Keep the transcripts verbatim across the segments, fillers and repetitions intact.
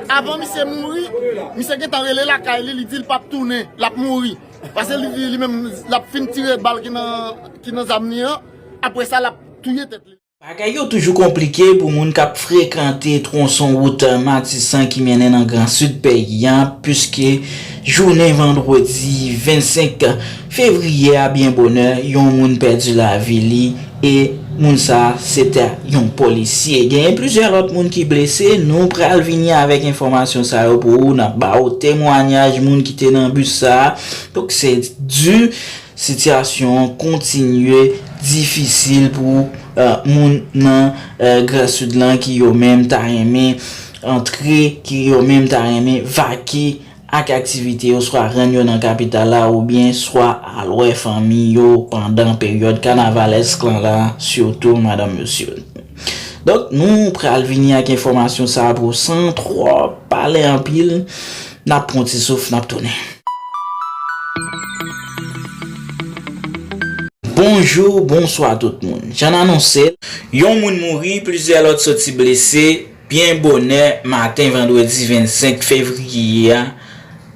Avan misye mouri, misye gentan rele lakay li, li di l p ap tounen, l ap mouri. Paske li di li menm l ap fin tire bal ki nan, ki nan zam li an, apre sa l ap touye tèt li. Bagay yo toujou konplike pou moun k ap frekante twonson wout Matisan ki mennen nan Gran Sid peyi a, piske jounen vandredi vennsenk fevriye a, byen bonè, yon moun pèdi lavi li, e moun sa a se te yon polisye. Genyen plizyè lòt moun ki blese, nou pral vini avèk enfòmasyon sa yo pou ou, n ap ba ou temwayaj moun ki te nan bis sa a. Donk, se di sitiyasyon an kontinye difisil pou, eh, moun nan, eh, Gran Sid lan ki yo menm ta renmen antre, ki yo menm ta renmen vake ak aktivite yo, swa rann yo nan kapital la, oubyen swa al wè fanmi yo pandan peryòd kanavalèsk lan la, sitou madanm mesye. Donk, nou pral vini ak enfòmasyon sa a pou san twò pale anpil. N ap pran ti souf, n ap tounen. Bonjou, bonswa tout moun. Jan n anonse l, yon moun mouri, plizyè lòt soti blese, byen bonè maten vandredi vennsenk fevriye a,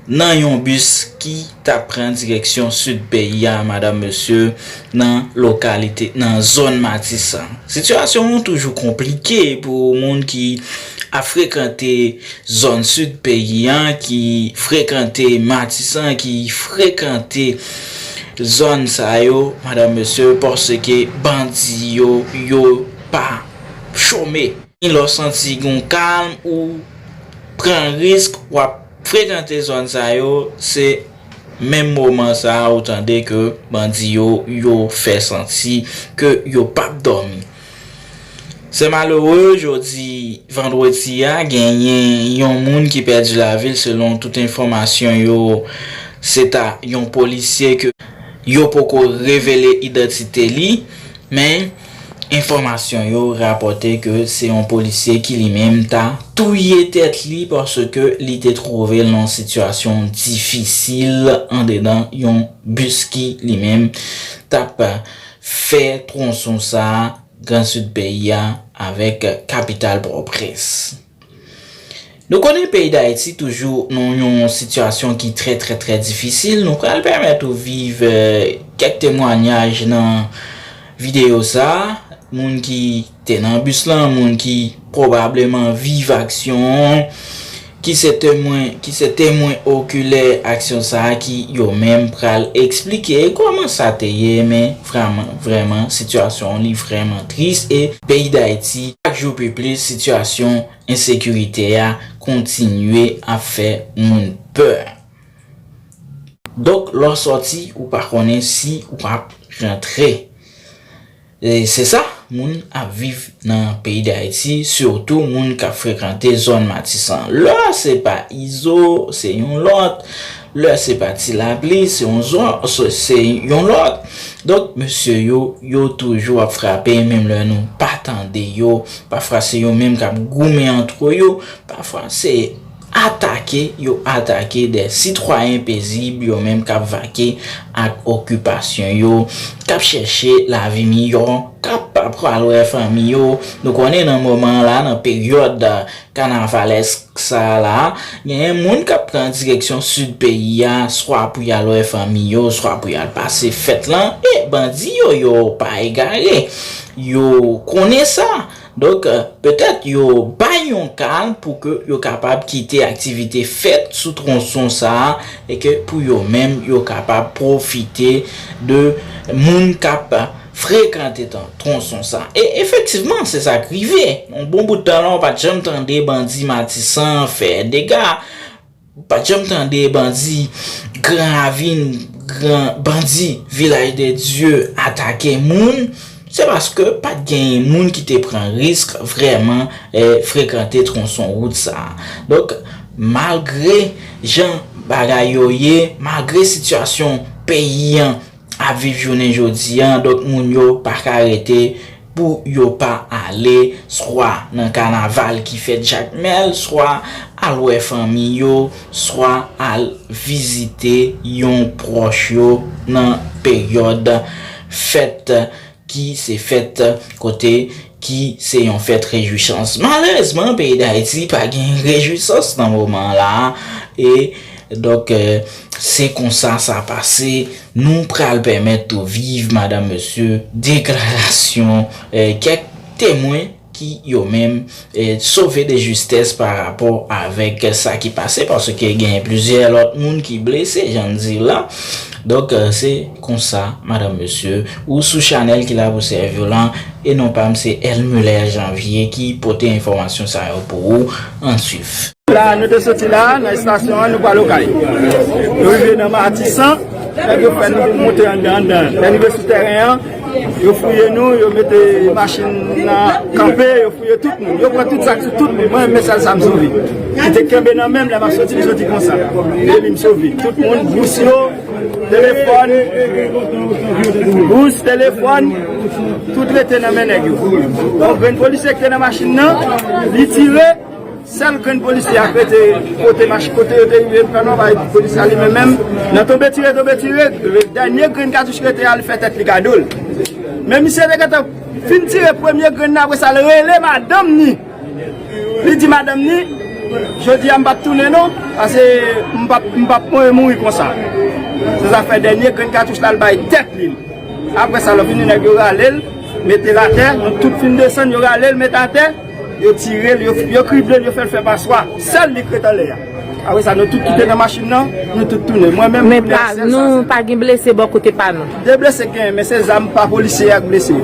nan yon bis ki t ap pran direksyon sid peyi a, madanm, mesye, nan lokalite, nan zòn Matisan. Sitiyasyon an toujou konplike pou moun ki ap frekante zòn sid peyi a, ki frekante Matisan, ki frekante zòn sa yo, madanm, mesye, paske bandi yo, yo pa chome. Lè w santi gon kalm, ou pran risk, w ap frekante zòn sa yo, se menm moman sa a ou tande ke bandi yo, yo fè santi ke yo p ap dòmi. Se malere, jodi vandredi a, genyen yon moun ki pèdi lavi l, selon tout enfòmasyon yo, se ta yon polisye ke yo poko revele idantite li, men enfòmasyon yo rapòte ke se yon polisye ki li menm ta touye tèt li paske li te twouve l nan yon sitiyasyon difisil andedan yon bis ki li menm t ap fè twonson sa a, Gran Sid peyi a, avèk kapital Pòtoprens. Nou konnen peyi Dayiti toujou nan yon sitiyasyon ki trè, trè, trè difisil. Nou pral pèmèt ou viv, eh, kèk temwayaj nan videyo sa a. Moun ki te nan bis lan, moun ki pwobableman viv aksyon an, ki se temwen, ki se temwen okilè aksyon sa a, ki yo menm pral eksplike kòman sa te ye, men vrèman, vrèman, sitiyasyon an li vrèman tris, e peyi Dayiti, chak jou pi plis, sitiyasyon ensekirite a kontinye ap fè moun pè. Donk, lè w sòti, ou pa konnen si w ap rantre. E se sa moun ap viv nan peyi Dayiti, sitou moun k ap frekante zòn Matisan. Lè se pa Izo, se yon lòt. Lè se pa Ti Lapli, se yon zòn, se, se yon lòt. Donk, mesye yo, yo toujou ap frape, menm lè nou pa tande yo. Pafwa, se yo menm k ap goumen antre yo. Pafwa, se atake yo atake de sitwayen pezib, yo menm k ap vake ak okipasyon yo, k ap chèche lavi miyò, k ap pral wè fanmi yo. Nou konnen nan moman an la, nan peryòd kanavalèsk sa a la, genyen moun k ap pran direksyon sid peyi a, swa pou y al wè fanmi yo, swa pou y al pase fèt lan. E bandi yo, yo pa egare. Yo konnen sa. Donk, eh, petèt yo bay yon kal pou ke yo kapab kite aktivite fèt sou twonson sa a e ke pou yo menm, yo kapab pwofite de moun k ap frekante tron-, twonson sa a. E efektivman, se sa k rive. Yon bon bout tan la, w pa t janm tande bandi Matisan fè dega. Ou pa t janm tande bandi Gran Ravin, gran, bandi Vilaj de Dye atake moun, se paske pa t genyen moun ki te pran risk vrèman, eh, frekante twonson wout sa a. Donk, malgre jan bagay yo ye, malgre sitiyasyon peyi an ap viv jounen jodi a, donk moun yo pa ka rete pou yo pa ale, swa nan kanaval ki fèt Jakmèl, swa al wè fanmi yo, swa al vizite yon pwòch yo nan peryòd fèt ki se fèt kote ki se yon fèt rejwisans. Malerezman, peyi Dayiti pa gen rejwisans nan moman la. E donk, eh, se konsa sa pase. Nou pral pèmèt ou viv, madanm, mesye, deklarasyon, eh, kèk temwen ki yo menm, eh, sove de jistès pa rapò avèk sa ki pase, paske gen plizyè lòt moun ki blese, jan n di la. Donk, eh, se konsa, madanm, mesye, ou sou chanèl ki la pou sèvi w lan, e non pa m, se Elmuler Janvier ki pote enfòmasyon sa yo pou ou. Ann swiv. La, nou te soti la, nan estasyon an, nou pral Okay. Nou rive nan Matisan, nèg yo fè nou monte anndan, anndan. Lè n rive sou tèren an, yo fouye nou, yo mete machin nan kanpe, yo fouye tout moun. Yo pran tout sa k sou tout moun. Mwen, men sèl sa m sove. Ki te kenbe nan men m, lè m ap soti, m soti konsa. E li m sove. Tout moun, bous yo, telefòn, bous, telefòn, tout rete nan men nèg yo. Yon grenn polisye ki te nan machin nan, li tire, sèl grenn polisye a k rete kote mach-, kote yo te rive pran nan bay polisye a li menm menm, nan tonbe tire, tonbe tire, dènye grenn katouch ki rete a, li fè tèt li gade l. Men misye te gentan fin tire premye grenn nan, apre sa, l rele madanm ni. Li di madanm ni, "Jodi a m p ap tounen non, paske m p ap, m p ap mouri, mouri konsa." Se sa fè dènye grenn katouch la, l bay tèt li. Apre sa, lè fini, nèg yo rale l, mete l atè, nou tout fin desann, yo rale l, mete atè, yo tire l, yo, yo krible l, yo fè l fè paswa. Sèl li k ret anlè a. Apre sa, nou tout ki te nan machin nan, nou tout tounen. Mwen menm, men tounen pa, sèl sa, nou sèl pa gen blese bò kote pa nou. De blese gen, men se zam pa polisye a k blese yo.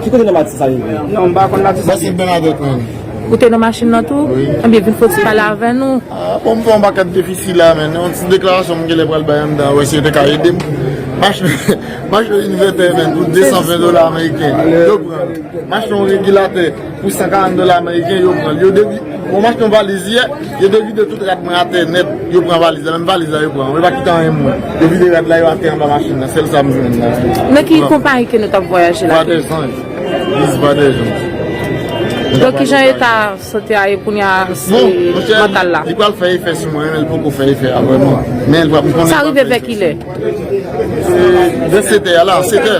Ki kote nan Matisan sa rive? Non, m pa konn Matisan. Bò se Bènadèt menm. Ou te nan machin nan tou? Wi. Ebyen, vin fò ti pale avè nou. Ah, bon, m fè yon pakèt defisi la, men yon ti deklarasyon m genlè pral bay anndan, wè si yo te ka ede m. Machin, machin yon envètè, men, pou de san ven dola ameriken. Yo pran. Machin yon regilatè pou san karant dola ameriken, yo pran. Yo devi-, bon, m achte yon valiz yè, yo devide tout rad mwen atè nèt, yo pran valiz la, menm valiz la yo pran. Yo pa kite anyen mwen. Yo vide rad la, yo atè anba machin nan, sèl sa m jwenn la. Nan ki konpayi ke nou t ap vwayaje la? Vwadèzanj. Lis Vwadèzanj. Donk, kijan eta sante a ye kounye a, mantal la? Li pral fè efè sou mwen, men l poko fè efè a vrèman. Men l pral, m konnen. Sa rive vè kilè? Vè sèt è a la, sèt è.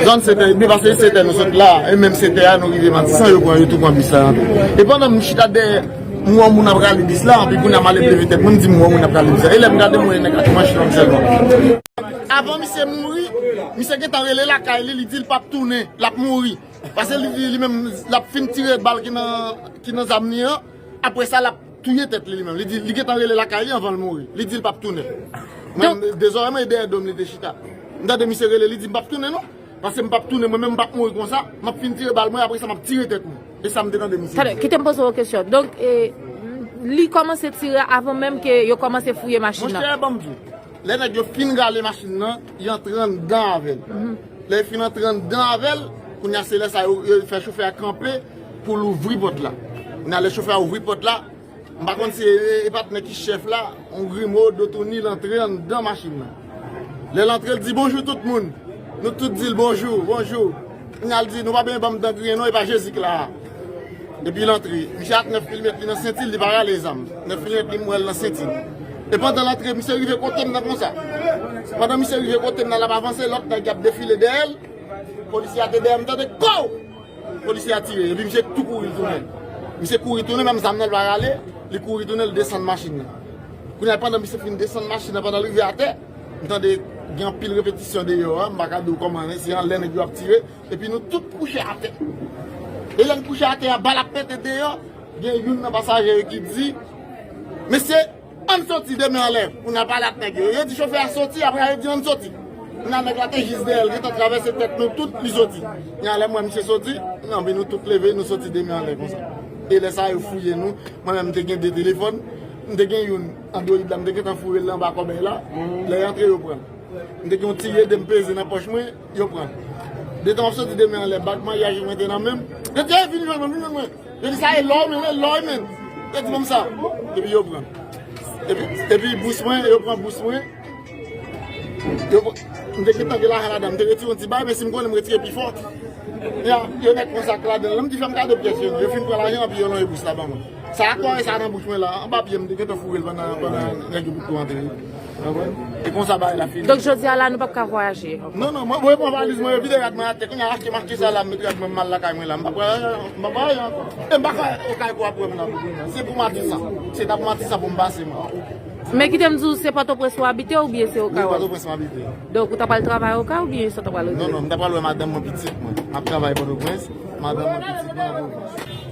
Zòn sèt è edmi, paske sèt è nou sot la, e menm sèt è a nou rive Matisan, yo pran, yo tou pran bis la. E pandan m chita dèyè, m wè yon moun ap rale bis la, epi kounye a m ale leve tèt mwen, m di m wè yon moun ap rale bis la. E lè m gade, m wè nèg ak manch long sèlman. Avan misye mouri, misye gentan rele lakay li, li di l p ap tounen, l ap mouri. Paske li di li menm, l ap fin tire bal ki nan, ki nan zam li an, apre sa, l ap touye tèt li, li menm. Li di, li gentan rele lakay li anvan l mouri. Li di l p ap tounen. Mwen, dezòrèman, e dèyè do m li te chita. M tande misye rele, li di, "M p ap tounen, non. Paske m p ap tounen, mwen menm, m p ap mouri konsa. M ap fin tire bal mwen, apre sa, m ap tire tèt mwen." E sa m te tande misye di. Talè, kite m poze w kesyon. Donk, e, li kòmanse tire avan menm ke yo kòmanse fouye machin nan? Monchè, ban m di w. Lè nèg yo fin rale machin nan, y antre anndan avè l. Lè yo fin antre anndan avè l, kounye a se lè sa yo, yo fè chofè a kanpe pou l ouvri pòt la. Kounye a lè chofè a ouvri pòt la, m pa konn si e, e patnè ki chèf la, yon grimo, do touni, l antre anndan machin nan. Lè l antre, l di, "Bonjou tout moun." Nou tout di l, "Bonjou, bonjou." Kounye a l di, "Nou pa bezwen ban m dan griyen non, e pa Jezi k la a." Epi l antre. Misye ak nèf milimèt li nan senti l, li pa rale zam. Nèf milimèt li, m wè l nan senti l. E pandan l antre, misye rive kote m nan konsa. Pandan misye rive kote m nan, l ap avanse, lòt nèg y ap defile dèyè l. Polisye a te dèyè m, tande, "Kow!" Polisye a tire, epi misye tou kouri tounen. Misye kouri tounen, menm zam nan l pa rale, li kouri tounen, l desann machin nan. Kounye a, pandan misye fin desann machin nan, pandan l rive atè, m tande gen anpil repetisyon deyò a, m pa ka di w kòman, men se anlè nèg yo ap tire, epi nou tout kouche atè. E lè n kouche atè a, bal ap pete deyò, gen youn nan pasaje yo ki di, "Mesye, ann soti de men anlè pou n al pale ak nèg yo." Yo di chofè a soti, apre sa yo di, "Ann soti." Kounye a nèg la te jis dèyè l, gentan travèse tèt nou tout, li soti. Kounye a lè m wè misye soti, anpi nou tout leve, nou soti de men anlè konsa. E lè sa a, yo fouye nou. Mwen menm, m te gen de telefòn, m te gen youn, Android la, m te gentan foure l anba kòbèy la. Lè y antre, yo pran l. M te gen yon ti ede m peze nan pòch mwen, yo pran l. Detan m ap soti de men anlè, bag maryaj mwen te nan men m. Yo di, "Ey, vin jwenn mwen, vin jwenn mwen." Yo di, "Sa e lò w, men, e lò w, men." Yo di, "Ban m sa." Epi yo pran l. Epi, epi bous mwen, yo pran bous mwen. Yo pran, m te gentan gen lajan ladan, m te retire yon ti bagay, men si m konnen m retire pi fò. Ya, yo nèk pran sa k ladan l. M di, "Fè m kado pyès yo non." Yo fin pran lajan an, epi yo lonje bous la ban mwen. Sa ak mwen, sa nan bouch mwen la, anba pye m, te gentan foure l pandan, pandan nèg yo pou tou antre. Konprann? E konsa bagay la fini. Donk, jodi a la, nou p ap ka vwayaje ankò. Non, non, mwen, mwen pran valiz mwen, yo vide rad mwen atè, kounye a achte m achte sa la, m met rad mwen, m al lakay mwen la, m pa pran, m pa pran anyen ankò. E m pa ka okay pou ap wè m la pou kounye a. Se pou maten sa. Se ta pou maten sa pou m pase mwen. Men kite m di w, se Pòtoprens ou abite oubyen se Okay Wi, w? Pòtoprens m abite. Donk, ou ta pral travay Okay oubyen sa ta pral Non, non, m ta pral wè madanm mwen, pitit mwen. M ap travay Pòtoprens, madanm mwen, pitit mwen an Pòtoprens.